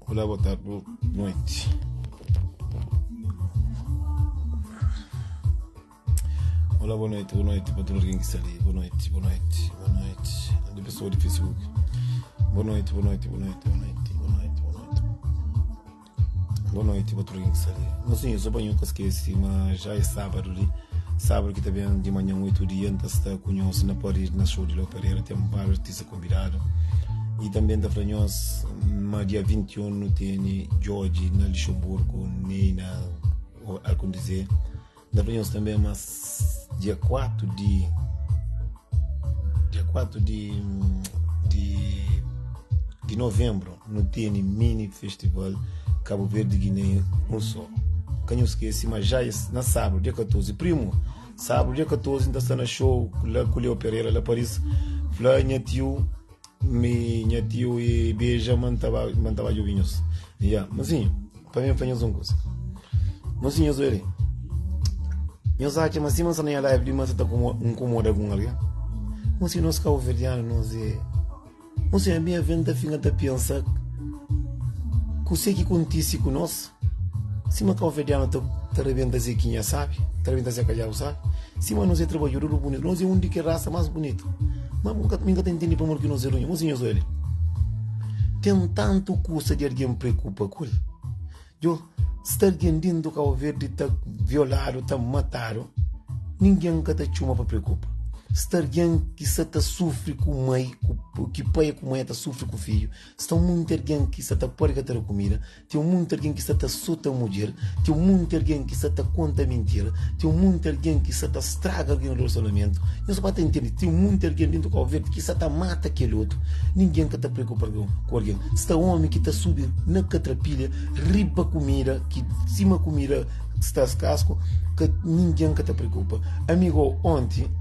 Olá, boa tarde, boa noite. Olá, boa noite, boa noite para todo alguém que está ali. Boa noite, boa noite, boa noite. De pessoa de Facebook. Boa noite, boa noite, boa noite, boa noite, boa noite, boa noite. Boa noite pa tudu algen ki sta li. Mosinhu, só pa nhu ka skese ma já é sábadu li. Sábadu ki ta ben di manhan 8 dia N ta sta ku nhos na Paris na show di Léo Pereira. Ten várius artista konvidadu. I tanbe N ta fla nhos ma dia 21 nu tene Djodje na Luxemburgo, Ney na Alkondizé. N ta fla nhos tanbe ma dia 4 di dia 4 di di di novembru nu tene mini festival Cabo Verde Guiné un só. Ka nhos skese ma já es na sábadu dia 14 primu sábadu dia 14 n ta sta na show la ku Leo Pereira la Paris fla nha tiu Mi nha tiu e beja ma N ta ba ma N ta ba djobe nhos. Ya, mozinhu, pa mi N fla nhos un kuza. Mozinhu, nhos obi li. Nhos atxa ma sima N sta na nha live li ma N sa ta nkomoda algun algen? Mozinhu, nos kabuverdianu nos é. Mozinhu, ami aves N ta fika ta pensa kuse ki kontise ku nos. Sima kauverdianu ta ta rebenta zekinha sabi, ta rebenta zeka diabu sabi. Sima nos é trabadjador bu bunitu, nos é un di kel rasa mas bunitu. Ma bu ka mi ka ta intende pamodi ki nos é runhu. Mosi nhos oja li. Ten tantu kusa di algen preokupa ku el. Djo sta algen dintu Kau Verdi ta violadu, ta matadu, ningen ka ta txuma pa preokupa. Sta algen ki sa ta sufri ku mai, ku ki pai ku mai ta sufri ku fidju. Sta munti algen ki sa ta pari ka ta da kumida. Ten munti algen ki sta ta sota mudjer, ten munti algen ki sta ta konta mintira, ten munti algen ki sta ta straga algen relasionamentu. Nhos ba ta intende, ten munti algen dentu Kau Verdi ki sta ta mata kel otu. Ningen ka ta preokupa ku algen. Sta omi ki ta subi na katrapilha riba kumida ki sima kumida sta skasku, ka ningen ka ta preokupa. Amigo, onti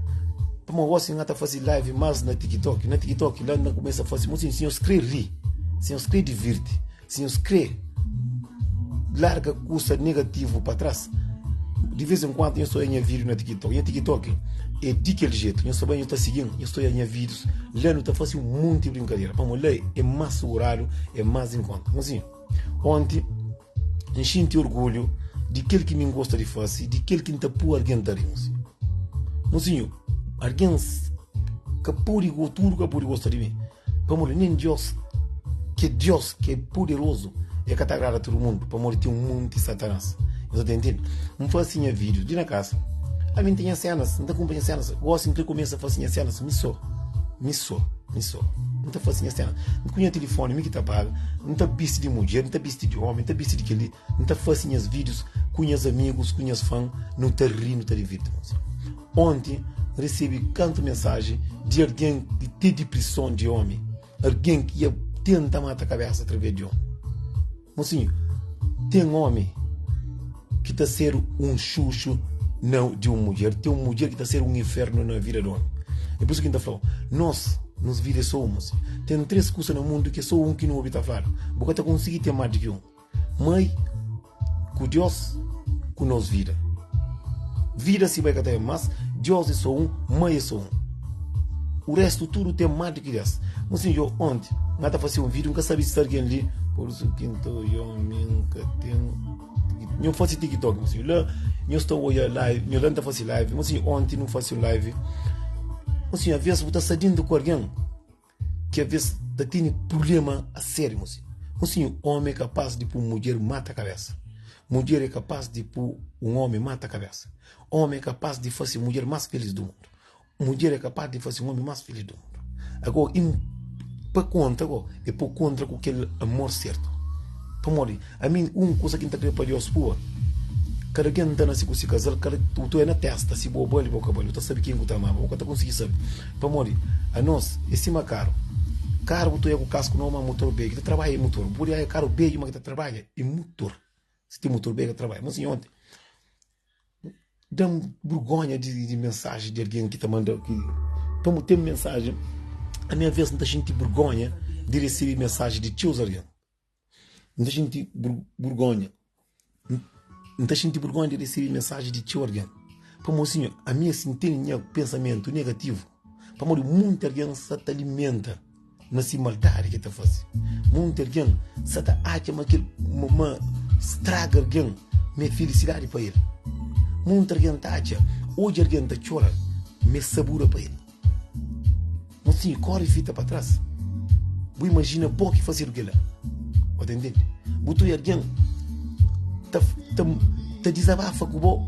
pamodi gosi N ta fasi live mas na TikTok, na TikTok la N kumesa fasi, si nhos kre ri, si nhos kre divirti. Si nhos krê larga kusa negativu pa tras, di vez en kuandu nhos ta oia nha vídiu na TikTok. Nha TikTok é di kel jetu. Nhos ta bai, nhos ta sigi-m, nhos ta oia nha vídius. La nu ta fase un monti brinkadera, pamodi la é más suguradu, é más en konta. Mozinhu, onti N xinti orgulhu di kel ki mi N gosta di fase, di kel ki N ta pui algen ta ri. Mozinhu, mozinhu, algen ka pode, tudu ka pode gosta di mi. Pamodi nen Diós, ki é Diós, ki é poderozu, E ka ta agrada tudu mundu, pamodi ten un monti Satanás. Nhos ta intende? N fase nha vídiu di na kasa. Ami N ten nha sénas, N ta kunpra nha sénas. Gósi N kre kumesa fase nha sénas mi sô, mi sô, mi sô. N ta fase nha sénas. Ku nha tilifoni, mi ki ta paga. N ta bisti di mudjer, N ta bisti di ómi, N ta bisti di kel-li. N ta fase nhas vídius ku nhas amigus, ku nhas fan. Nu ta ri, nu ta divirti. Onti N resebe kantu mensaji di algen ki ten diprison di omi, algen ki ia tenta mata kabesa atraves di omi. Mosinhu, ten omi ki ta ser un xuxu na di un mudjer, ten un mudjer ki ta ser un infernu na vida di omi. É pur isu ki N ta fla-u, nos, nos vida é so un, mosinhu. Ten tres kusa na mundu ki é so un ki nu obi ta fladu, bu ka ta konsigi ten más di ki un. Mai ku Dios ku nos vida. Vida si bai ka ta ben mas, Dios é so un, mai é so un. O resto tudo ten mais do que 10. Mosinho, yo onti N ta fasi un vídeo, N ka sabi si algen li, por isso ki N ta oja mi N ka ten Nho fasi TikTok, mosinho, la nho sta oja live, nho la N ta fasi live, mosinho, onti nu fasi un live. Mosinho, aves bu ta sta dintu ku algen. ki aves ta tene prublema a sériu mosi. Mosinhu, omi é kapaz di pu mudjer mata kabesa. Mudjer é kapaz di pu un omi mata kabesa. Omi é kapaz di fase mudjer mas felis du mundu. Mudjer é kapaz di fase omi mas felis du mundu. Ago, pa konta go, é po kontra ku kel amor sertu. Pamodi, Ami un kusa ki N ta kre pa Deus pua, kada ken ta nase ku si kazal, kada bu ta oia na testa si bo bali bo ka bali, bu ta sabi ken ku ta amaba, bu ka ta konsigi sabi. Pamodi anos é sima karu, karu bu ta oia ku kasku nobu ma mutor bedju, ki ta trabadja é mutor, bu pudi oia karu bedju ma ki ta trabadja é mutor, si ten mutor bedju ka ta trabadja. Mosinhu onti da-m burgonha di mensaji di algen ki ta manda ki pamodi ten mensaji, ami aves N ta xinti burgonha di resebe mensaji di txeu algen. N ta xinti burgonha. N ta xinti burgonha di resebe mensaji di txeu algen. Pamodi, sinhor, ami asi N tene nha pensamentu negativu. Pamodi munti algen sa ta alimenta. Na si maldadi ki el ta faze. Monti algen sa ta atxa ma kel ma straga algen ma é filisidadi pa el. Monti algen ta atxa odja algen ta txora ma é sabura pa el. Mosinhu, kóre fita pa tras. Bu imajina bo ki fazedu kel-la. Bu ta intende? Bu ta odja algen ta, ta, ta dizabafa ku bo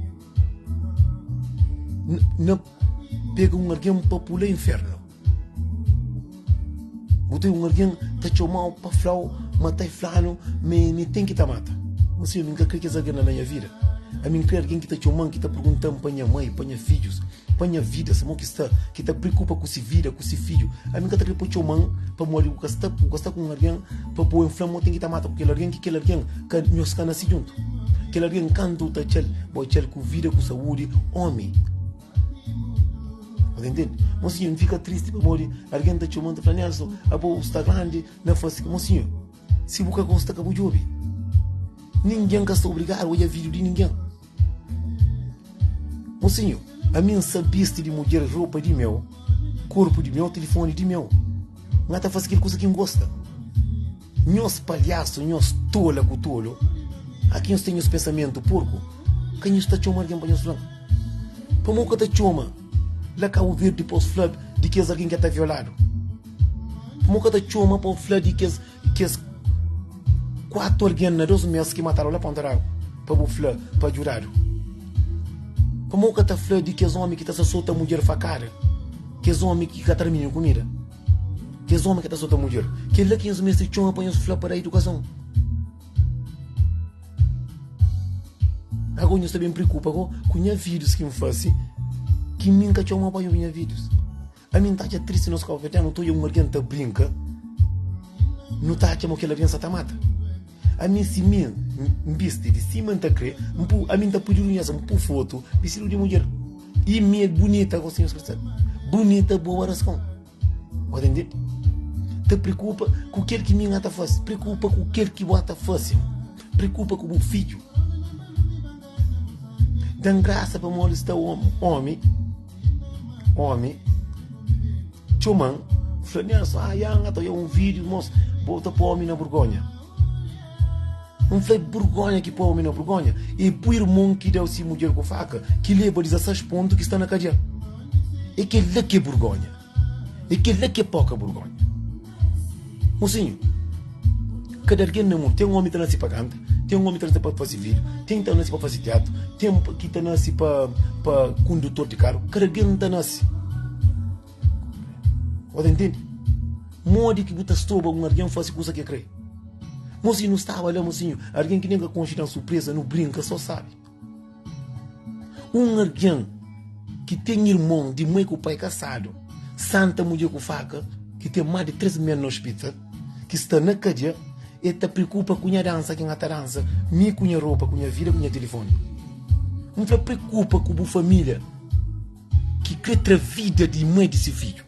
na pega un algen pa pula infernu. Bu ta un algen ta txoma-u pa fla-u ma ta fla-nu ma mi ten ki ta mata. Mosinhu, mi N ka kre kes algen la na nha vida. Ami N kre algen ki ta txoma-m, ki ta pergunta-m pa nha mai, pa nha fidjus. Pa nha vida sima ki sta ki ta preokupa ku si vida ku si fidju ami ka ta kre pa txoman pamodi bu ka sta bu ka sta ku un algen pa bo fla-m mo ten ki ta mata ku kel algen ki kel algen ka nhos ka nasi djuntu kel algen kantu ta txal bo txal ku vida ku saúdi omi bu ta intende mosinhu n fika tristi pamodi algen ta txoman ta fla Nelson abo bu sta grandi na fasi mosinhu si bu ka gosta ka bu djobe ningen ka sta obrigadu odja video di ningen. Mosinhu, ami N sa bisti di mudjer ropa di meu, korpu di meu, tilifoni di meu. N ka ta fase kel kusa ki N gosta. Nhos palhasu, nhos tola ku tolu, aki nhos ten nhos pensamentu porku, ka nhos ta txoma algen pa nhos fla-m. Pamodi ka ta txoma la Kabu Verdi pa-s fla di kes algen ki ta violadu? Pamodi ka ta txoma pa-u fla di kes Kes 4 algen na 2 mes ki matadu la Ponta d'Agu pa bu fla pa djudadu? Pamodi ka ta fla di kes omi ki ta sa sota mudjer fakada? Kes omi ki ka ta da mininu kumida? Kes omi ki ta sota mudjer? Kel-la ki nhos meste txoma pa nhos fla pa da idukason. Ago nhos ta ben prikupa go ku nha videos ki N fase ki mi N ka txoma pa obi nha videos. Ami N ta atxa tristi nos kabuverdianu, nu ta odja un algen ta brinka, nu ta atxa ma kel algen sa ta mata. Ami si mi N bisti di sima N ta kre, N pu, ami N ta pidi runhesa, N pu fotu bistidu di mudjer. I mi é bunita gosi nhos ka sabe. Bunita boa raskon. Bo ta ntende? Ta prikupa ku kel ki mi N ta fasi, prikupa ku kel ki bo ta fasi, prikupa ku bu fidju. Dan grasa pamodi sta omi, omi txoman fla Nelson, ah ya N ta odja un vídeo mos, bo ta poi omi na burgonha. N fla burgonha ki poi omi na burgonha e bu irmon ki da si mudjer ku faka ki leba 16 pontu ki sta na kadia. E kel-la ki é burgonha. E kel-la ki é poka burgonha. Mosinhu, kada algen na mundu, ten omi ta nase pa kanta, ten omi ta nase pa fase vídiu, ten ta nase pa fase teatru, ten ki ta nase pa pa kondutor di karu, kada algen ta nase. Bo ta intende? Modi ki bu ta stroba un algen fase kusa ki el kre? Mosinhu, nu staba la, mosinhu, algen ki nen ka konxe dan surpreza, nu brinka, so sabi. Un algen ki ten irmon di mai ku pai kasadu, santa mudjer ku faka, ki ten más di 3 mês na ospital, ki sta na kadia, el ta preokupa ku nha dansa ki N ta dansa, mi ku nha ropa, ku nha vida, ku nha tilifoni. N fla, preokupa ku bu família ki krê tra vida di mai di se fidju.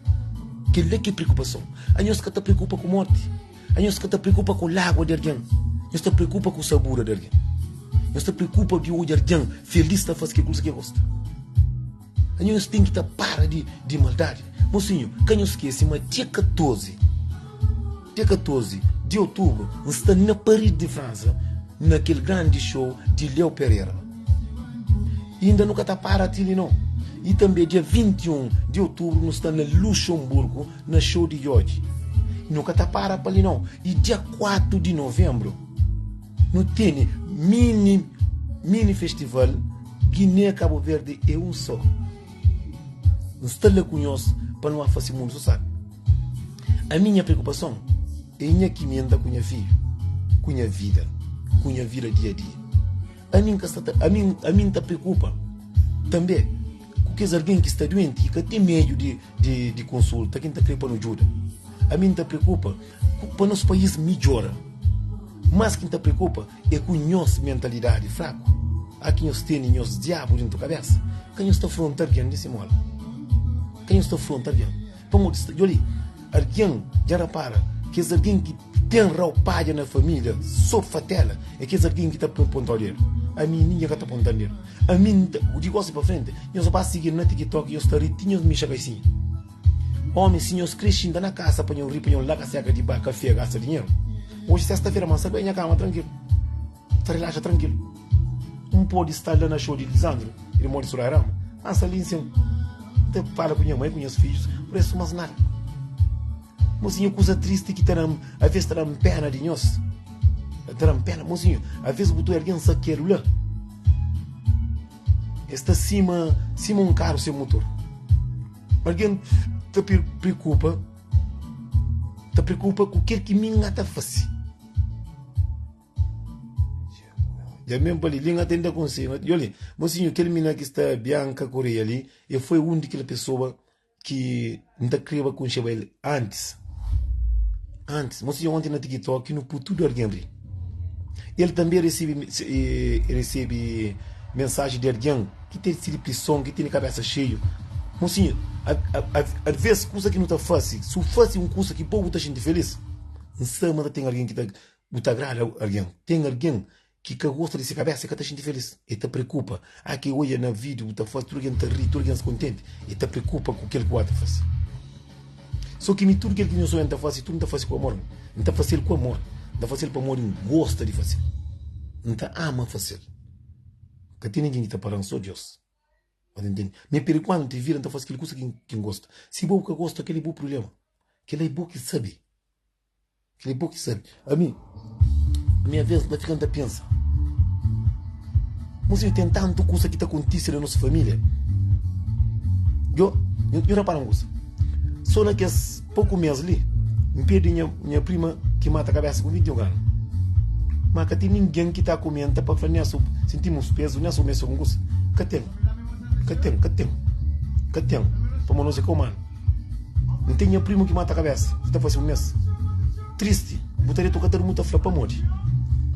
Kel-la ki é preokupason. Anhos ka ta preokupa ku mórti. Anhos ka ta preokupa ku lágua di algen, nhos ta preokupa ku sabura di algen. Nhos ta preokupa di odja algen felis ta faze kel kuza ki el gosta. Anhos ten ki ta para di, di maldadi. Mosinhu, ka nhos skese ma dia 14, dia 14 di otubru, N sta na Paris di Fransa, na kel grandi show di Léo Pereira. Inda nu ka ta para ti li no. I tanbe dia 21 di otubru nu sta na Luxemburgo, na show di Jorge. Nu ka ta para pa li no. I dia 4 di novembru nu tene mini mini festival Guiné Cabo Verde é um só. N sta la ku nhos pa nu fase mundu so sabe. A minha preocupação é nha kimenta ku nha fidju, ku nha vida, ku nha vida dia a dia. Ami N ka sta ta, ami, ami N ta preokupa tanbe ku kes algen ki sta duenti ki ka ten meiu di, di, di konsulta, ki N ta kre pa nu djuda. Ami N ta preokupa ku, pa nos país midjora. Mas ki N ta preokupa é ku nhos mentalidadi fraku, a ki nhos tene nhos diabu dintu kabesa, ka nhos ta fronta algen di si mola. Ka nhos ta fronta algen. Pamodi sta, djobe li, algen dja rapara kes algen ki ten rau padja na família so fatela é kes algen ki ta ponta-u dedu. Ami ningen ka ta ponta-m dedu. Ami N ta, di gosi pa frenti, nhos ba sigi-m na TikTok, nhos ta ri ti nhos mixa kaisinha. Omi, si nhos kre xinta na kasa pa nho ri, pa nho laga seka di ba kafé gasta dinheru. Oji sesta-fera, ma N sta ben nha kama trankilu. N ta rilaxa trankilu. N pode sta la na xou di Lisandro, irmon di Soraya Rama, ma N sta li nsin. N ta fala ku nha mai, ku nhas fidjus, pur isu mas nada. Mosinhu, kuza tristi ki ta da-m, aves ta da-m pena di nhos. Ta da-m pena, mosinhu, aves bu ta oja algen sakedu la. Es sta sima sima un karu sen mutor. Algen ta preokupa ta preokupa ku kel ki mi N ka ta fase. Dja mi pa li, li N ka tenta konsigi. Dja li, mosinhu, kel mina ki sta Bianca Correia li, e foi un di kel pesoa ki N ta kreba konxeba el antis. Antis, mosinhu, onti na TikTok nu pui tudu algen ri. El tanbe resebe resebe mensaji di algen ki ten sidu prison, ki tene kabesa xeiu. Mosinhu, alves kusa ki nu ta fase, si bu fase un kusa ki bo bu ta xinti felis, N sabe ma ta ten algen ki ta bu ta agrada algen. Ten algen ki ka gosta di se kabesa, e ka ta xinti felis, e ta preokupa. A ki odja na video bu ta fasi, tudu algen ta ri, tudu algen sta kontenti, e ta preokupa ku kel ki bu ta fasi. So ki mi tudu kel ki nhos odja N ta fasi, tudu N ta fasi ku amor. N ta fasel ku amor, N ta fasel pamodi N gosta di fasel, N ta ama fasel. Ka ten ningen ki ta paran, so Deus. Bu ta ntende? Mi perinkuantu di vida N ta fasi kel kusa ki N gosta. Si bo ka gosta, kel é bu prubléma, kel é bo ki sabe. Kel-li bo ki sabe. Ami, ami aves N ta fika N ta pensa, Mon sinhor, ten tantu kusa ki ta kontise na nos família. Djo, nho rapara un kusa, so na kes poku mes li, N perde nha, nha prima ki mata kabesa ku 21 anu. Ma ka ten ningen ki ta komenta pa fla, Nelson, sintimus pezu, Nelson meste algun kusa. Ka ten, ka ten, ka ten, ka ten, pamodi nos é ka umanu. N ten nha primu ki mata kabesa ki ta fase un mes. Tristi, bu ta deta ka ta durmi bu ta fla pamodi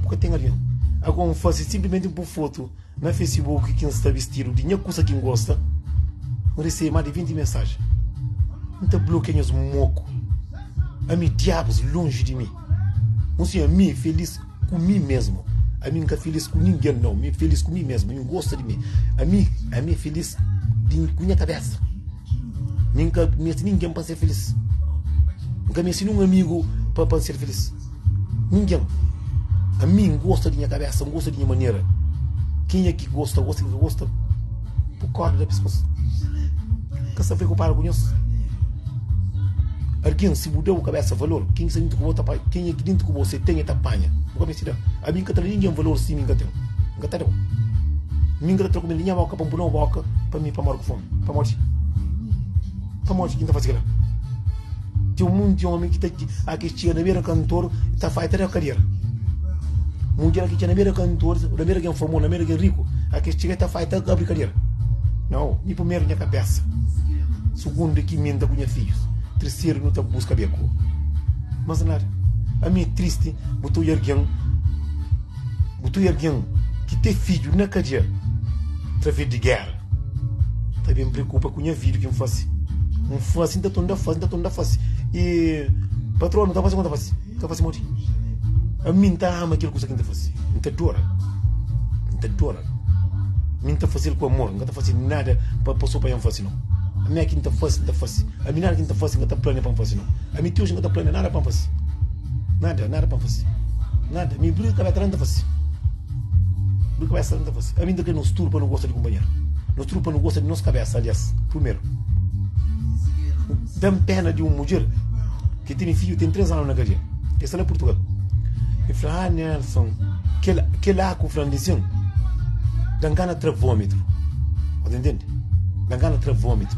bu ka ten algen. Ago N fase sinplimenti N pui fotu na facebook ki N sta bistidu di nha kusa ki N gosta, N resebe mas di 20 mensajen. N ta blokia nhos moku. Ami diabus lonji di mi. N sinha ami felis ku mi mesmu. Ami N ka felis ku ningen nau, mi felis ku mi mesmu, mi N gosta di mi. Ami, ami felis di ku nha kabesa. Mi N ka meste ningen pa N ser felis. N ka meste nun amigu pa pa N ser felis. Ningen. Ami N gosta di nha kabesa, N gosta di nha manera. Kenha ki gosta, gosta, ken ka gosta, bu korda da piskos. N ka sta preokupadu ku nhos. Algen, si bu da bu kabesa valor, ken ki sta dintu ku bo ta panha. Kenha ki dintu ku bo, si e ten, e ta panha. Bu ka meste da. Ami N ka ta da ningen valor si mi N ka ten. N ka ta da-u. Mi N ka ta tra kumida di nha boka pa N pui na bu boka pa mi pa mori ku fomi. Pamodi? Pamodi ki N ta fase kila? Ten un monti omi ki ta a ki txiga na bera kantor ta fai ta da kadera. Mudjer ki txiga na bera kantor, na bera gen famozu, na bera gen riku, a ki txiga ta fai ta abri kadera. Nau, mi primeru nha kabesa, sugundu ki mi N ta ku nha fidjus, terseru nu ta buska beku. Mas nada. Ami é tristi bu ta odja algen. Bu ta odja algen ki ten fidju na kadia traves di géra ta ben preokupa ku nha vida ki N fase. N fase, N ta torna fase, N ta torna fase. I patron, N ta fase ku N ta fase? N ta fase modi? Ami N ta ama kel kusa ki N ta fase. N ta dora, N ta dora. Mi N ta faze-l ku amor, N ka ta fase nada pa so pa N fase, nau. Ami ki N ta fase, N ta fase. Ami nada ki N ta fase, N ka ta plania pa N fase, nau. Ami ti oji N ka ta plania nada pa N fase. Nada, nada pa N fase. Nada. Mi bri kabesa nada N ta fase. Bri kabesa nada N ta fase. Ami N ta kre nos tudu pa nu gosta di kunpanheru. Nos tudu pa nu gosta di nos kabesa, alias, primeru. Da-m pena di un mudjer ki tene fidju ten 3 anu na kadia. El sta na Purtugal. El fla, ah, Nelson, kel, kel-la ku fla-m di sin, da-m gana tra vómitu. Bu ta intende? Da-m gana tra vómitu.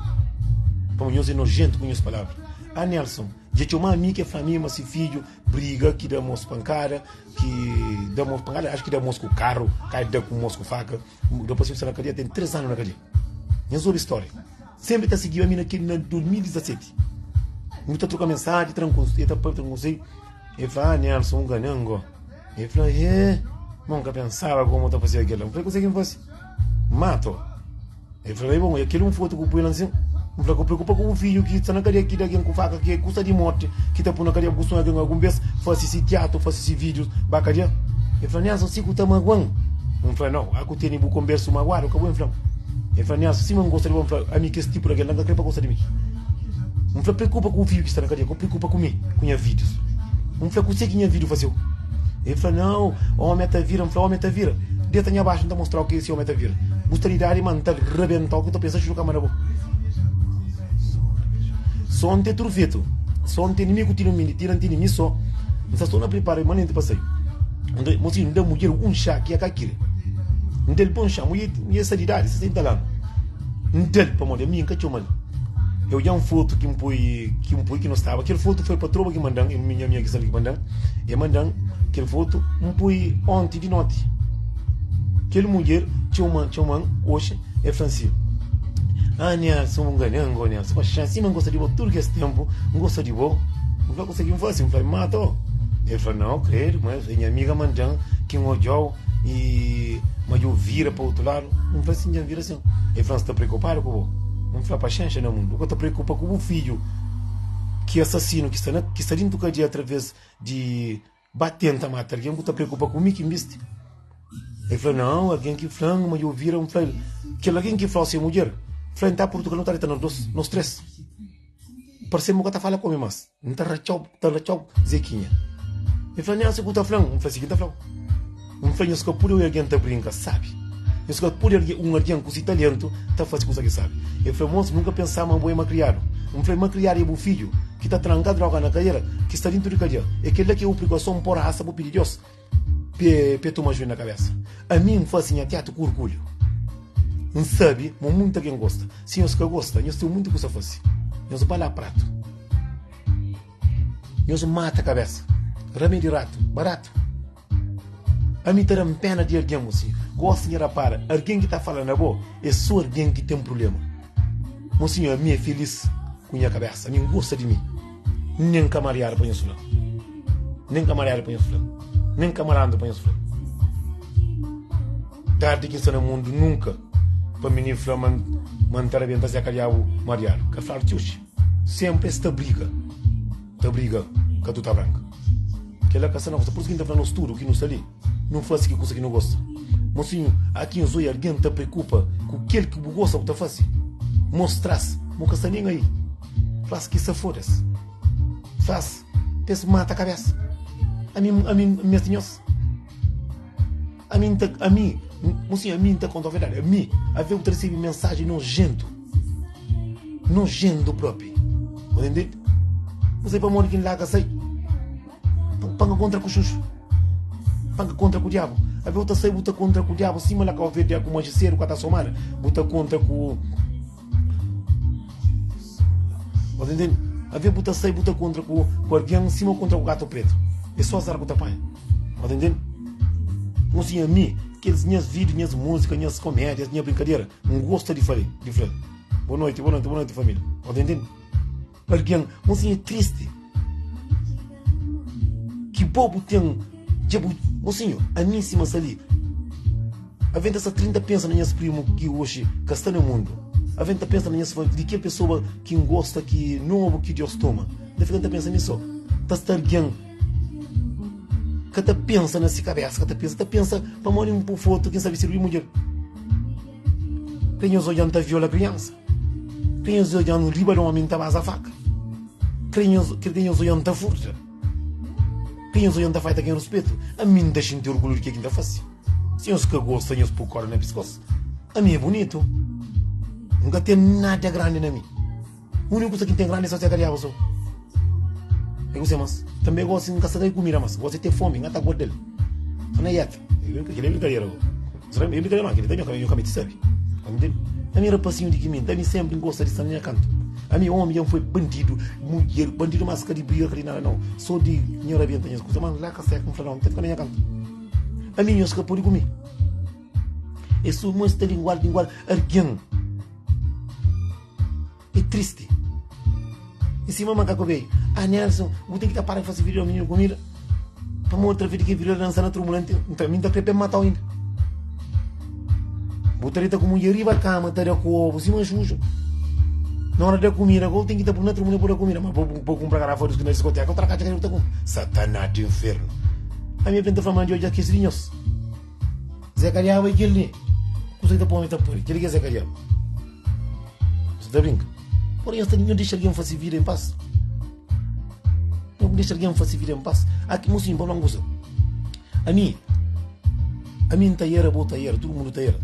Pamodi nhos é nojentu ku nhos palavra. Ah, Nelson, Dja txoma ami ke fla mi ma si fidju briga ki da mos pankada ki da mos pankada acho ki da mos ku karru kai da ku mos ku faka depois sta na kadia ten 3 anu na kadia nhos obi storia sempre ta siguiba mi na kel na 2017 nu ta troka mensaji tran e ta papia tran konselhu e fla ah Nelson un ganan go e fla eh ma un ka pensaba como ta fazia kela n fla kuse ki n fasi mato. El fla, Ei, bon, e kel un fotu ku pui la nsin? N fla, Ka bu preokupa ku bu fidju ki sta na kadia ki da algen ku faka, ki é kusa di morti ki ta pui na kadia. Bu sonha ki algun bes fasi si tiatu, fasi si vidius, ba kadia? El fla, Nelson, si ku ta maguan. N fla, Nau, a ku tene bu konbersu maguadu, ka bu infla-m. El fla, Nelson, sima N gosta di bo. N fla, Ami kes tipu di algen la, N ka kre pa gosta di mi. N fla, Preokupa ku bu fidju ki sta na kadia, ka bu preokupa ku mi, ku nha vídius. N fla, Kuzê ki nha vídiu faze-u? El fla, Nau, ómi ta vira. N fla, Ómi ta vira? Deta nha baxu, N ta mostra-u ki si ómi ta vira. Bu sta di idadi, ma N ta rabenta-u ki bu ta pensa xuxu kama na bo. So N ten tudu fetu, so N tene mi ku tene mi, tira N tene mi so. N sta so na pripara manenti pa sai. Mosinhu, N da mudjer un xá ki e ka kre. N da-l bon xá. Mudjer sta di idadi, 60 anu. N da-l pamodi ami N ka txoma-l. Eu odja un fotu ki N poi, ki N poi ki no staba. Kel fotu foi patroba ki mandan, minha amiga ki sabe ki mandan. E mandan kel fotu, N poi onti di noti. Kel mudjer txoman, txoman oxi, e fla-m si, Ah, Nelson, bu ngana-m go, Nelson. Paxá, sima N gosta di bo tudu kes tenpu, N gosta di bo. N fla, Kuse ki N fase? N fla, Mata-u. El fla, Nau, kredu, ma nha amiga mandan ki N odja-u i ma dja-u vira pa otu ladu. N fla, Sin, dja N vira sin. El fla, N sta preokupadu ku bo. N fla, Paxénxa na mundu. Bu ka ta preokupa ku bu fidju ki é asasinu, ki sta na, ki sta dintu kadia atraves di ba tenta mata algen. Bu ta preokupa ku mi ki N bisti? El fla, Nau, algen ki fla-m ma dja-u vira. N fla, Kel algen ki fla-u si é mudjer? Fla, N ta Purtugal, nu ta dita nos dos, nos tres. Parse-m bu ka ta fala ku mi mas. N ta ratxa-u, ta ratxa-u, Zekinha. El fla, Nelson, ku ta fla-m? N fla, si ki N ta fla-u. N fla, Nhos ka pode obi algen ta brinka, sabi. Nhos ka pode algen, un algen ku si talentu ta fase kusa ki sabi. El fla, Mos, nunka pensa ma bo é makriadu. N fla, Makriadu é bu fidju ki ta tranka droga na kadera, ki sta dintu di kadia. É kel-la ki é bu prikuason, N pô rasa bu pidi Deus p'e toma juiz na kabesa. Ami N fase nha tiatu ku orgulhu. N sabe ma munti algen gosta. Si nhos ka gosta, nhos ten munti kusa fase. Nhos ba la pratu. Nhos mata kabesa. Ramedi ratu, baratu. Ami ta da-m pena di algen, mosinhu. Gosi nha rapara, algen ki ta fala na bo é so algen ki ten prubléma. Mosinhu, ami é felis ku nha kabesa. Ami N gosta di mi. Nen ka mariadu pa nhos fla. Nen ka mariadu pa nhos fla. Nen ka malandru pa nhos fla. Tardi ki N sta na mundu nunka pa minin fla ma N ta rabenta Zé Kadiabu mariadu. Ka fladu txuxi. Senpri es ta briga, ta briga katuta branka. Kela ka sta na gosta. Pur isu ki N ta fla nos tudu ki nu sta li, nu fase ki kusa ki nu gosta. Mosinhu, aki nhos oi algen ta preokupa ku kel ki bu gosta bu ta fase? Mostra-s ma bu ka sta nen ai. Fla-s ki sa foda-s. Fla-s pa es mata kabesa. Ami, ami N meste nhos. Ami N ta, ami, mosinhu, ami N ta konta verdadi. Ami, ave bu ta resebe mensajen nojentu. Nojento propi. Bu entende? Bu sai pamodi ki N larga sai. Pa N ka kontra ku xuxu. Pa N ka kontra ku diabu. Ave bu ta sai bu ta kontra ku diabu sima la Kau Verdi ku manxe sedu ka ta somada. Bu ta kontra ku. Bu entende? Ave bu ta sai bu ta kontra ku ku algen sima kontra ku gatu pretu. É só azar ku ta panha. Bu entende? Mosinha mi, kelis nhas vídiu, nhas múzika, nhas komédias, nha brinkadera, N gosta di fale, di fla. Boa noite, boa noite, boa noite família. Bo ta intende? Algen, un sinha triste. Ki bo bu ten, dja bu, un sinho, ami sima sta li. Aventa sta 30 pensa na nhas primo ki oxi ka sta na mundu. Aventa pensa na nhas di kel pessoa ki N gosta, ki nobu ki Deus toma. Ta fika ta pensa mi so. Ta sta algen ka ta pensa na si kabesa, ka ta pensa, ta pensa pamodi un foto kin sabe sirbi mudjer. Ka nhos odja-m ta viola kriansa? Ka nhos odja-m riba di omi ta baza faka? Ka nhos odja-m ta furta? Ka nhos odja-m ta falta ken ruspetu? Ami N ta xinti orgulhu di ke ki N ta fase. Si nhos ka gosta, nhos pui korda na piskos. Ami é bunitu. N ka ten nada grandi na mi. Úniku kusa ki N ten grandi é só seka diabu só. É kuse mas. Tanbe gosi N ka sta kai kumida mas. Gosi ten fomi, N ka ta guarda-l. Só na yeta. Kel é brinkadera go. É brinkadera ma kel li nho ka meste sabe. Ami rapasinhu di kiminta, ami senpri N gosta di sta na nha kantu. Ami omi dja N foi bandidu, mudjer, bandidu mas ka di briga, ka di nada nau. Só di nha rabenta nhas kusa. Ma la ka seka, N fla nau, N ta fika na nha kantu. Ami nhos ka pode ku mi. É só mos ta lingual, lingual algen. É tristi. E sima makaku veio. Ah Nelson, bu ten ki ta para di fasi video mininu kumida. Pamodi outra vez ki video dansa na trumula, nta mi nta kre pe matau inda. Bu ta dita ku mudjer riba kama ta da ku obu sima xuxa. Na hora da kumida, go ten ki ta pui na trumula pa da kumida, ma bo kumpra garafa di na diskoteka, outra katxa ki bu ta kumpra. Satanás di infernu. Ami e ta fla ma dja odja kes di nhos. Zé Kadiaba e kel li. Kusa ki ta poi mi ta pui. Kel li ki é Zé Kadiaba. Você ta brinca? Ora nhos ta nhos dexa algen fase vida en pas. Nhos dexa algen fase vida en pas. Aki mosinhu pa fla un kusa. Ami, ami N ta era, bo ta era, tudu mundu ta era.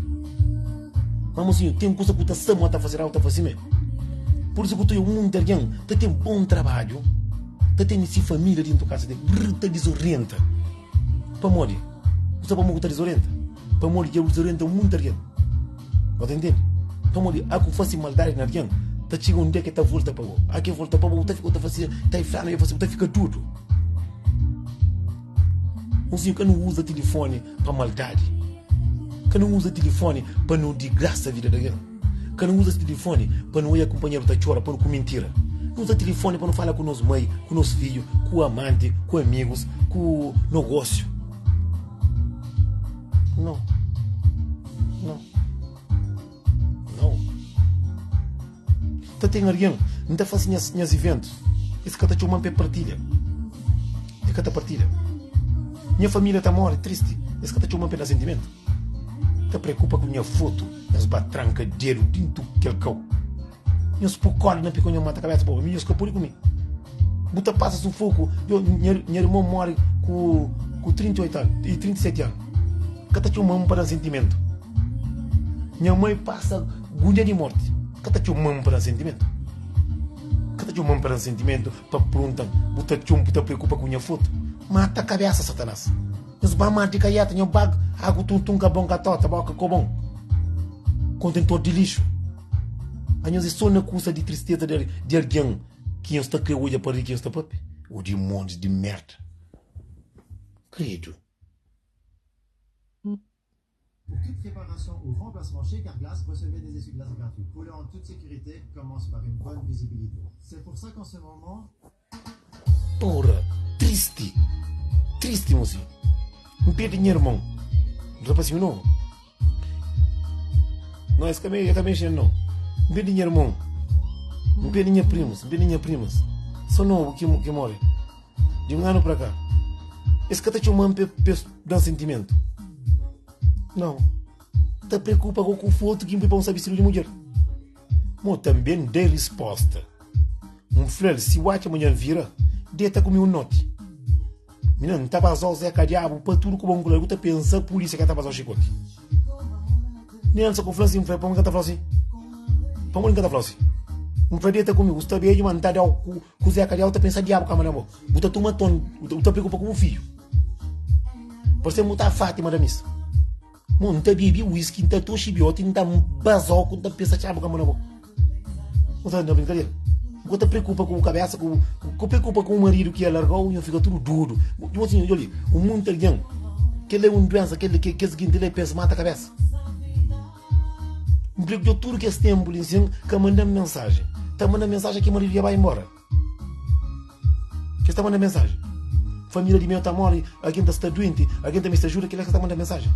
Ma mosinhu, ten kusa ku ta sta ma ta fase rau ta fase me. Pur isu ku ta oia munti algen ta ten bon trabadju, ta tene si familia dintu kasa del, brr ta dizorienta. Pamodi? Bu sabe pamodi ku ta dizorienta? Pamodi dja bu dizorienta munti algen. Bo ta intende? Pamodi a ku fase maldadi na algen, ta txiga un dia ke ta volta pa bo. A ke volta pa bo, bu ta fika, bu ta fase, ta fla, bu ta fika dudu. Mozinho, ka nu uza tilifoni pa maldadi. Ka nu uza tilifoni pa nu digrasa vida di algen. Ka nu uza tilifoni pa nu oia kunpanheru ta txora, pa nu ku mintira. Nu uza tilifoni pa nu fala ku nos mai, ku nos fidju, ku amanti, ku amigus, ku nogósiu. Nau. Nau. Nau. Ta ten algen, N ta fase nhas, nhas iventus, es ka ta txoma-m pa e partilha. E ka ta partilha. Nha família ta móre tristi, es ka ta txoma-m pa e da sentimentu. Ta preokupa ku nha fotu, nhas ba tranka dedu dintu kel kau. Nhos pô kórda na pika nhos mata kabésa pa mi, nhos ka pode ku mi. Bu ta pasa sufoku. Yo, nha, nha irmon móre ku, ku 38 anu, i 37 anu. Ka ta txoma-m pa da-m sentimentu. Nha mai pasa gunia di morti. Ka ta txoma-m pa da-m sentimentu. Ka ta txoma-m pa da-m sentimentu, pa pergunta-m, bu ta txoma, bu ta preokupa ku nha fotu? Mata kabésa, Satanás. Nhos ba mar di kaieta, nhos ba agu tuntun ka bon ka tota, boka kobon, kontentor di lixu. Anhos é só na kusa di tristeza di algen ki nhos ta kre odja pa ri ki nhos ta papia? Ô dimónis di merda! Kredu! Pour toute réparation ou remplacement chez Carglass, recevez des essuie-glaces gratuits. Rouler en toute sécurité commence par une bonne visibilité. C'est pour ça qu'en ce moment. Porra, tristi, tristi mosinhu. N perde nha irmon, un rapasinhu novu. Não, esse também, também é não. N perde nha irmon, N perde nha primus, N perde nha primas. Só nobu ki, ki morre. Di un anu pra cá. Es ka ta txoma-m pa es da-m sentimentu. Não. Ta preokupa ku ku fotu ki N pui pa un sta bistidu di mudjer. Mo tanbe N da-i risposta. N fla-l, si bu atxa ma dja N vira, deta ku mi un noti. Minina, N ta baza-u Zeka Diabu pa tudu ku bo N kula-l. Bu ta pensa pulisia ka ta baza-u xikoti? Nelson ku fla si, N fla, pamodi N ka ta fla-u si? Pamodi N ka ta fla-u si? N fla, deta ku mi, bu sta bedju, ma N ta da-u ku ku Zeka Diabu ta pensa diabu kama na bo. Bu ta tuma ton, bu ta preokupa ku bu fidju. Parse bu ta Fatima da misa. Mo, N ta bebi whisky, N ta toxi bioti, N ta bazau ku N ta pensa txabu kama na bo. Bu ta na brincadeira? Bu ka ta preocupa ku bu cabeça, ku bu preocupa ku um marido que ia largau, nho fica tudo doido. Tipo assim, olha ali, um monte de alguém, que ele é um doença, que ele que que seguinte ele pensa mata a cabeça. Um preocupa tudo que esse tempo ali assim, que manda mensagem. Tá mandando mensagem que o marido ia vai embora. Que está mandando mensagem. Família de meu tá morre, alguém tá está doente, alguém tá me ajuda, que ele está mandando mensagem.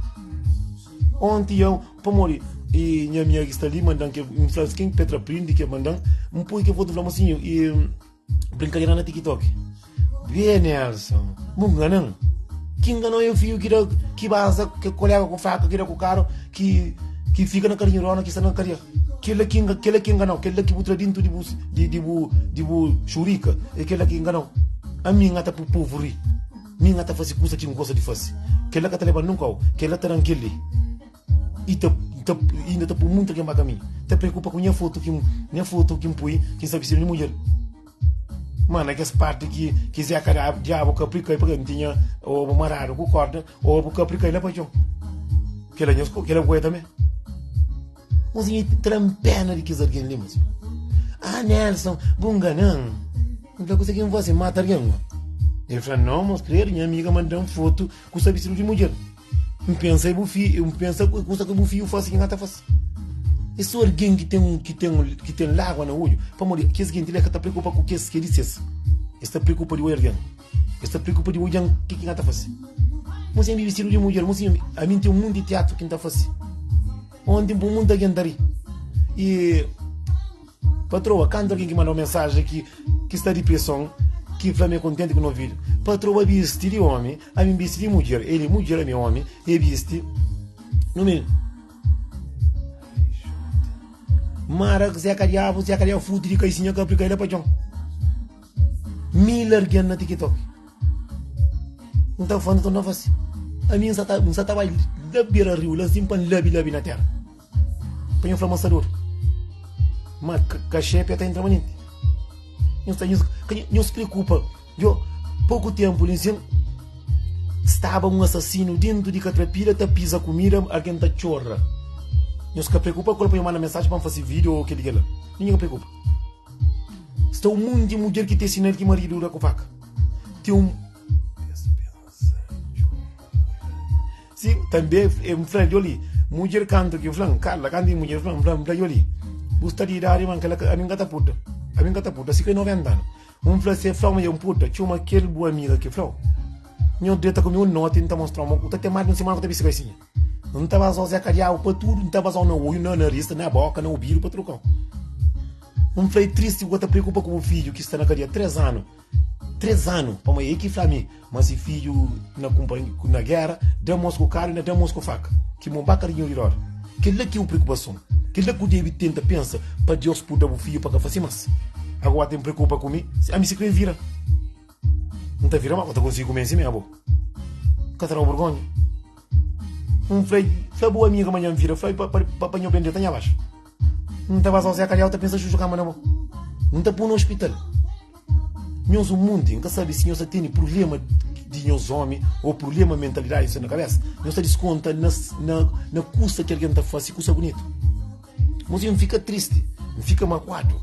Onti eu, pamodi e nha amiga ki sta li mandan ke N fla ken ki Petra prindi ke mandan N poi ke fotu fla mosinhu e brinkadera na TikTok Bê Nelson bu nganan ki nganou é fiu ki da ki baza ke kolega ku faka ki da ku karu ki ki fika na karinhu rona ki sta na kadia kela ki kela ki nganou kela ki bu tra dintu di bu di di bu di bu xurika é kela ki nganou ami N ata pu povu ri. Mi N ka ta fase kusa ki N gosta di fase. Kel-la ka ta leba-m nun kau. Kel-la ta da-m kel-li i ta, ta, inda ta pui monti algen ba kaminhu. Ta preokupa ku nha fotu ki, nha fotu ki N pui ki N sta bistidu di mudjer. Ma na kes parti ki, ki Zeka da diabu kapri kai pabia N tinha obu maradu ku korda, obu kapri kai la pa txon. Kel-la nhos, kel-la bu oja tanbe. Mozinho, tra-m pena di kes algen li, mozinho. Ah, Nelson, bu ngana-m. N fla, kuse ki N fase? N mata algen? El fla, nau, mos kredu, nha amiga manda-m fotu ku sta bistidu di mudjer. N pensa é bu fi, N pensa kusa ki bu fiju fase ki N ka ta fase. É so algen ki ten, ki ten, ki ten lágua na odju, pamodi kes genti li ka ta preokupa ku kes ki é di ses. Es ta preokupa di odja algen. Es ta preokupa di odja-m ke ki N ka ta fase. Mozinho, mi bistidu di mudjer, mozinho, ami N ten un monti tiatru ki N ta fase. Onti N pui munti algen ta ri. I patroa, kantu algen ki manda un mensajen ki ki sta dipreson, ki fla ma é kontenti ku no vídiu. Patroa bisti di omi, ami N bisti di mudjer. El é mudjer, ami é omi. E bisti no mi. Mara Zeka Diabu, Zeka Diabu frutu di kaisinha ka aplika la pa txon. Mil argen na TikTok. N ta fla, N ta fasi. Ami N sa ta, N sa ta bai la bera riu la sin pa N labi labi na tera. Pa nho fla ma N sta dodu. Ma kaxepe ta entra manenti. Nho sta, nho, nho se preokupa. Yo, poku tempu li sin, staba un asasinu dentu di katrapila ta piza kumida, algen ta txora. Nhos ka preokupa ku el pa nho manda mensaji pa N fasi video o keli kela. Ninguém ka preokupa. Sta un monti mudjer ki ten sinal ki maridu da ku faka. Ten un Si, tanbe N fla Joli, mudjer kantu ki fla-m, Karla, kantu ki mudjer fla-m, N fla, N fla Joli, bu sta di idadi ma kela ami N ka ta puta, ami N ka ta puta, si ka é 90 anu. Un fla si e flau ma dja un puta, txoma kel bu amiga ki flau, Nho deta ku mi un noti, N ta mostrau ma ku ta ten más di un simana ku ta bisti kaisinha. N ta bazau Zé Kadiabu pa tudu, N ta bazau na oiu, na naris, na boka, na obidu, pa tudu kau. Un fla, é tristi bu ka ta preokupa ku bu fidju ki sta na kadia 3 anu, 3 anu, pamodi e ki fla mi ma si fidju na na gera, da mos ku karu i na da mos ku faka, ki mon ba karinhu di roda. Kel-la ki é bu preokupason. Kel-la ku debe tenta pensa pa Deus purda bu fidju pa ka fase mas. Agora ten preokupa ku mi, ami si kre vira. N ta vira, ma ka ta konsigi kume si mi abo. Ka ta da-u burgonha? N fla, fla bu amiga ma nha N vira, fla pa, pa, pa nho bende ta nha baxu. N ta baza Zé Kadiau ta pensa xuxu kama na bo. N ta pô na hospital. Nhos un munti, N ka sabe si nhos ta tene prublema di nhos omi ou prublema mentalidadi na kabesa. Nhos ta diskonta na, na, na kusa ki algen ta fase, kusa bunitu. Mas N fika tristi, N fika maguadu.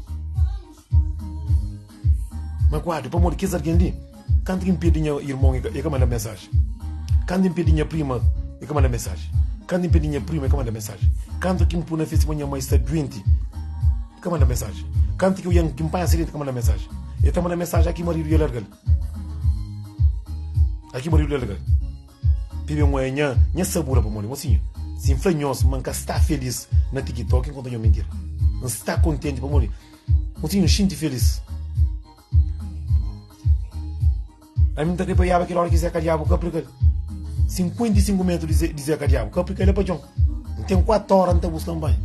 Maguadu pamodi kes algen li, kantu ki N perde nha irmon e ka manda mensaji. Kantu N perde nha prima e ka manda mensaji. Kantu N perde nha prima e ka manda mensaji. Kantu ki N pui na festi ma nha mai sta duenti e ka manda mensaji. Kantu ki N panha asidenti e ka manda mensaji. E ta manda mensaji aki maridu dja larga-l. Aki maridu dja larga-l. Pibia N oia nha nha sabura pamodi mosinhu. Si N fla nhos ma N ka sta felis na TikTok N konta nhos mintira. N sta kontenti pamodi Mosinhu N xinti felis. Ami N ta kre pa iaba kel ora ki Zeka Diabu ka aplika-l. 55 metru di Zeka Diabu ka aplika-l la pa txon. N ten 4 ora N ta buska N banha.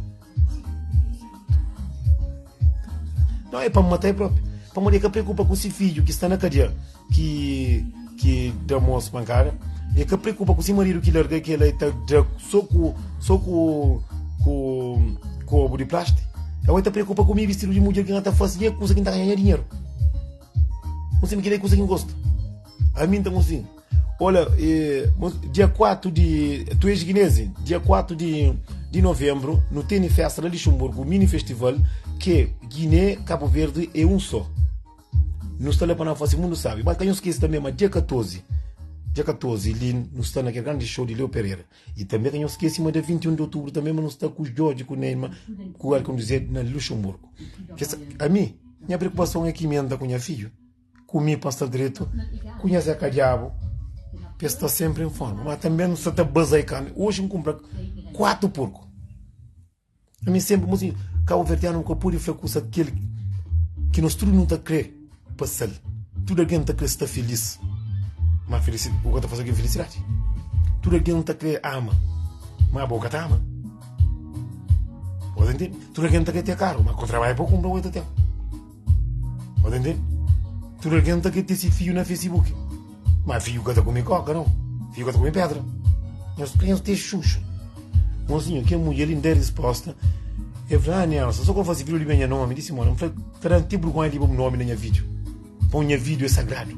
Não é pa mata é próprio. Pamodi é ka preocupa ku si fidju ki sta na kadia ki ki da mos pankada. É ka preocupa ku si maridu ki larga ki ela ta da so ku so ku ku ku obu di plástiku. Ela ta preocupa ku mi bistidu di mudjer ki na ta fasi nha kusa ki N ta ganha nha dinheru. N simi kila é kusa ki N gosta. Ami N ta konsigu. Olha, eh, dia 4 di tu és guinense, dia 4 di, di novembro, no tene festa na Luxemburgo, mini festival que Guiné, Cabo Verde é um só. No sta lá pa não fazer mundo sabe. Mas ka esquece também, mas dia 14, dia 14 li no sta naquele grande show de Leo Pereira. E também ka esquece, mas dia 21 de outubro também, mas no sta com o Jorge, com o Neymar, com o Alcon dizer na Luxemburgo. Que, a mim, minha preocupação é que me anda com minha filho. Ku mi pa sta dretu Ku nha Zé Kadiabu Pa es sta senpri en forma Ma tanbe nu sta ta bazai karni Oji N kunpra 4 porku Ami senpri mosinhu Kabuverdianu nu ka pode fla kusa kel Ki nos tudu nu ta kre pa sal Tudu algen ta kre sta filis Ma filisi bu ka ta fase algen filisidadi Tudu algen ta kre ama Ma bo ka ta ama Bo ta ntende? Tudu algen ta kre te karu Ma ku trabadja pa kunpra bo ta ten Bo ta ntende? Tudu algen ta kre te si fiju na Facebook. Ma fiju ka ta kume koka, nau. Fiju ka ta kume pedra. Nhos ka nhos te xuxu. Mozinho, ke mudjer li da risposta. E fla, ah, Nelson, so ka fasi video li nha nomi. Disi, mona, fla, ta dan te burgonha di bu nomi na nha video. Pon nha video é sagradu.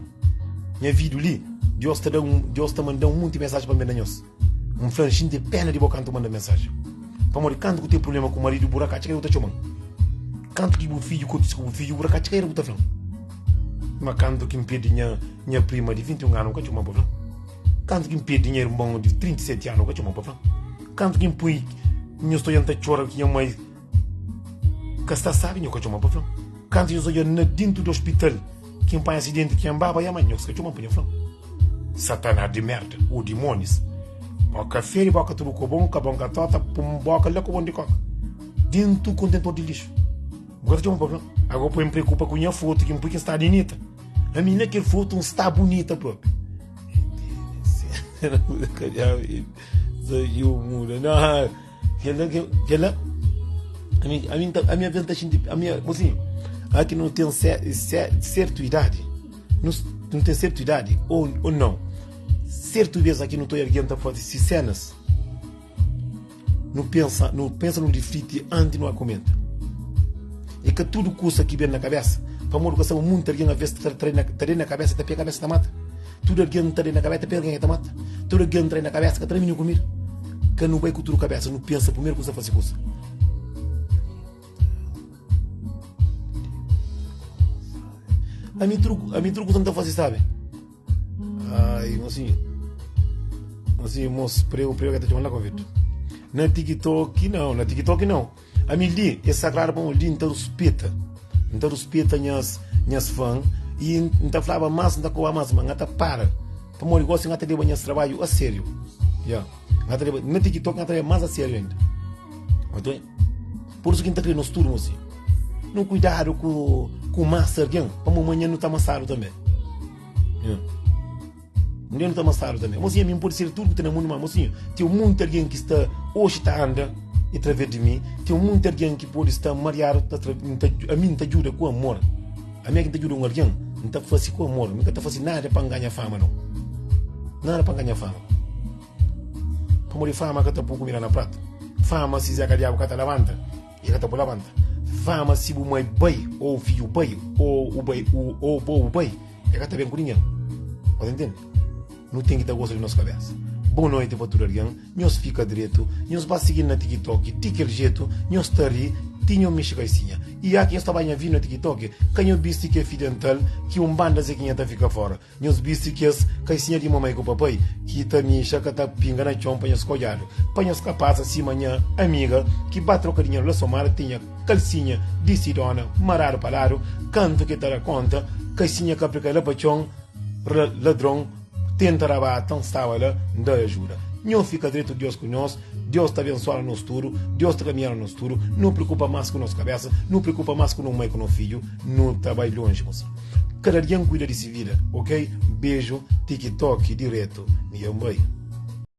Nha video li, Deus ta da um, Deus ta manda um monti mensagem pa manda nhos. N fla, N xinti pena di bo kantu manda mensajen. Pamodi kantu ku ten prubléma ku maridu, bu rakatxa ka bu ta txoma-m. Kantu ki bu fidju kontise ku bu fidju, bu rakatxa ka bu ta fla-m. Ma kantu ki N perde nha nha prima di 21 anu, bu ka txoma-m pa fla-m. Kantu ki N perde nha irmon di 37 anu, bu ka txoma-m pa fla-m. Kantu ki N pui nhos ta odja-m ta txora ki nha mai ka sta sabi, nho ka txoma-m pa fla-m. Kantu nhos odja-m na dintu di ospital ki N panha asidenti ki N baba nha mai, nhos ka txoma-m pa nha fla-m. Sataná di merda, o dimonis. Boka feri, boka tudu kobon, kabon ka tota, pum boka la kobon di koka. Dentu kontentor di lixu. Bu ka ta txoma pa fla. Agora poi-m preokupa ku nha fotu ki N pui ki N sta dinita. Ami na kel fotu N sta bunita propi. Ami, ami, ami avês ta xinti, ami, mosinhu, aki nu ten sertu idadi, nu, nu ten sertu idadi ou, ou não. Sertu vez aki nu ta oia algen ta faze si senas, nu pensa, nu pensa nu rifliti anti nu a komenta. E ka tudu kusa ki ben na kabesa, pamodi ka sabe munti algen avês ta trai na, ta den na kabesa ta pega kabesa ta mata. Tudu algen ta den na kabesa ta pega algen ta mata. Tudu algen trai na kabesa ka tra mininu kumida. Ka nu bai ku tudu kabesa, nu pensa primeru kusa fasi kusa. Ami tudu, ami tudu kusa N ta fasi sabi. Ai, mosinhu, mosinhu, mos, pregu, pregu ka ta txoma la konvidu. Na TikTok não, na TikTok não. Ami li é sagradu pa mi li N ta ruspeta, N ta ruspeta nhas, nhas fã e N ta flaba mas, N ta koba mas, ma N ka ta para. Pamodi gosi N ka ta leba nhas trabadju a sériu. Ya, N ka ta leba, na TikTok N ka ta leba mas a sériu ainda. Otu, por isu ki N ta kre nos tudu mosi. Nu kuidadu ku ku masa algen, pamodi manhan nu ta masadu tanbe. Ya. Un dia nu ta masadu tanbe. Mosinha, mi N pode ser tudu ki ta na mundu, ma mosinha, ten munti algen ki sta oxi ta anda atraves di mi, ten munti algen ki pode sta mariadu ta tra, N ta, ami N ta djuda ku amor. Ami é ki N ta djuda un algen, N ta fase ku amor. Mi ka ta fase nada pa N ganha fama, nau. Nada pa N ganha fama. Pamodi fama ka ta pui kumida na pratu. Fama si Zeka Diabu ka ta labanta, e ka ta pui labanta. Fama si bu mai bai, ou fidju bai, ou u bai, ou bo bu bai, e ka ta ben ku ningen. Bo ta ntende? Nu ten ki ta gosta di nos kabesa. Bon noiti pa tudu algen. Nhos fika dretu. Nhos ba sigi-m na TikTok di kel jetu. Nhos ta ri ti nho mixi kaisinha. I ya ki nhos ta ba nha vídiu na TikTok, ka nho bisti ke fio dental ki un banda zekinha ta fika fora. Nhos bisti kes kaisinha di mamai ku papai ki ta mixa ka ta pinga na txon pa nhos kodjadu, pa nhos ka pasa sima nha amiga ki ba troka dinheru la Somada tinha kalsinha di si dona maradu pa ladu kantu ki ta da konta kaisinha ka prika la pa txon ladron tenta rabata n staba la n da ajuda nho fika dretu Dios ku nhos Dios ta abensuadu nos tudu Dios ta kaminhadu nos tudu nu prikupa mas ku nos kabesa nu prikupa mas ku no mai ku no fidju nu ta bai lonji mosinhu. Kada algen kuida di si vida ok. Beju tiki toki direto mi dja bai.